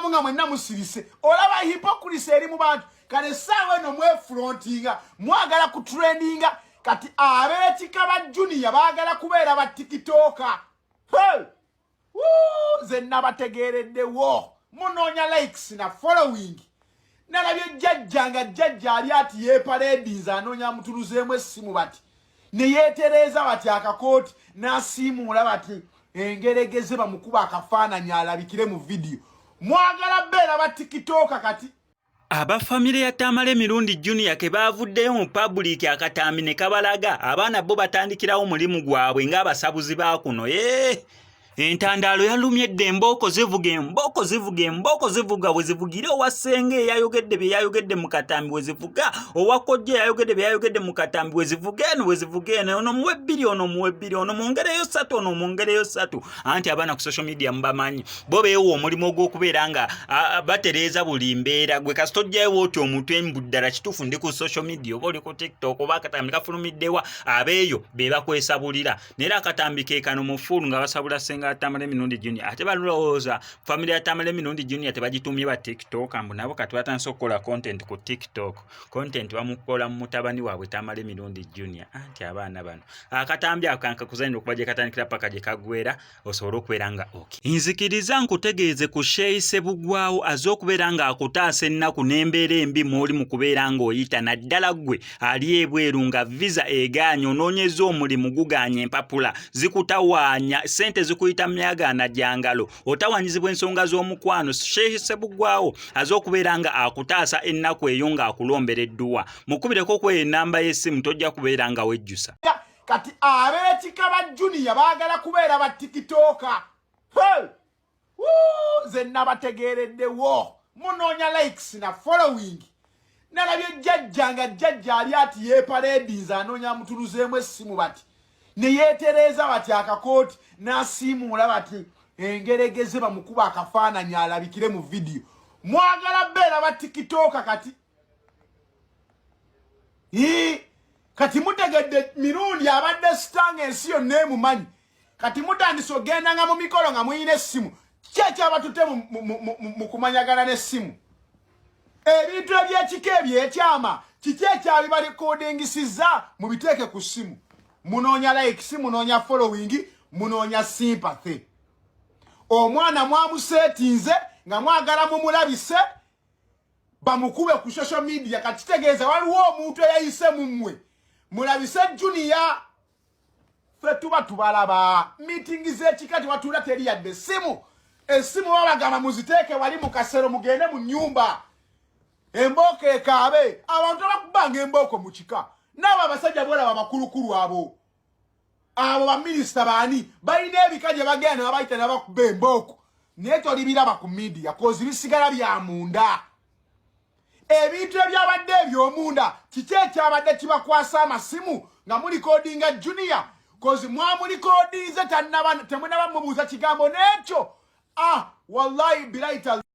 Mubeeramu nga mwenna musirise. Olaba hypocrisy eri mu bantu. Kale essaawa eno mwefrontinga, mwagala kutrendinga. Kati ab'ekika ba Junior baagala kubeera ba TikToker. Hey! Nze nabategeereddewo, munoonya likes na following. Nalabye jjajja nga jjajja ali ati yeepaledinze, anoonya mutunuzeemu essimu bati ne yeetereeza bati akakooti n'asiimuula bati engeregeze bamukuba akafaananyi alabikire mu vidiyo. Mwagala beera ba TikToker kati. Aba famire ya Tamale Mirundi Junior ke baavuddeyo mu public, akatambi ne kabalaga abaana bo batandikirawo mulimu gwabwe ng'abasabuzi ba kuno. Ee, entandaalo yalumye dda. Embooko zivuga, embooko zivuga, embooko zivuga. Bwe zivugire owa ssenga eyayogedde bye yayogedde mu katambi, bwe zivuga owa kojja eyayogedde bye yayogedde mu katambi, bwe zivuga eno, bwe zivuga eno, ono muwe bbiri, ono muwe bbiri, ono mwongereyo ssatu, ono mwongereyo ssatu. Anti abaana ku social media mubamanyi, bo beewa omulimu ogw'okubeera nga batereeza buli mbeera. Gwe kasita ojjayo oti omutwe mbu ddala kituufu ndi ku social media, oba oli ku TikTok, oba akatambi kafulumiddewa, abeeyo be bakwesabulira. Naye akatambi ke kano mu full nga basabula ssenga Tamale Mirundi Junior. Ate balowooza family ya Tamale Mirundi Junior tebagitumye ba TikTok, mbu nabo kati batandise okukola content ku TikTok. Content bamukola mu mutabani waabwe Tamale Mirundi Junior. Anti abaana bano, akatambi ako kankakuzanira okuba gye katandikira paka gye kaggwera, osobole okubeera nga ok. Nzikiriza nkutegeeze ku Sheikh Sebugwawo azze okubeera ng'akutaasa ennaku n'embeera embi mw'oli mu kubeera ng'oyita, naddala ggwe ali ebweru nga visa egaanye, onoonyeza omulimu gugaanye, empapula zikutawaanya, ssente zikuyita myagaana gya ngalo, otawaanyizibwa ensonga z'omukwano. Sheikh Sebugwawo azze okubeera nga akutaasa ennaku eyo ng'akulombera edduwa. Mukubireko ku eyo ennamba y'essimu, tojja kubeera nga wejjusa. Kati ab'ekika ba Junior baagala kubeera ba TikToker. Hey! Nze nabategeereddewo, munoonya likes na following. Nalabye jjajja nga jjajja ali ati yeepaledinze, anoonya mutunuzeemu essimu bati ne yeetereeza bati akakooti n'asiimuula bati engeregeze bamukuba akafaananyi alabikire mu vidiyo. Mwagala beera ba TikToker kati. Ii, kati mutegedde Mirundi abadde star nga ensi yonna emumanyi. Kati mutandise ogendanga mu mikolo nga muyina essimu. Ki ekyabatute mu kumanyagana n'essimu? Ebintu ebyekika ebyekyama kiki ekyabibarekodingisizza mubiteeke ku ssimu? Munoonya likes, munoonya following, munoonya sympathy. Omwana mwamuseetinze nga mwagala mumulabise, bamukube ku social media. Kati kitegeeza waliwo omuntu eyayise mu mmwe mulabise Junior. Ffe tuba tubalaba meeting z'ekika tewatuula, teri yadde essimu. Essimu babagamba muziteeke wali mu kasero, mugende mu nnyumba, embooko ekaabe. Abantu abakubanga embooko mu kika n'abo abasajja bolaba abakulukulu abo baminisita baani balina ebika gye bagenda ne babayita ne babakuba embooko, naye tolibiraba ku media 'cause bisigala bya munda. Ebintu ebyabadde ebyomunda kiki ekyabadde kibakwasa amasimu nga mulikodinga Junior? 'Cause mwamulikodinze, temunaba mubuuza kigambo n'ekyo. Ah, wallahi bilaita.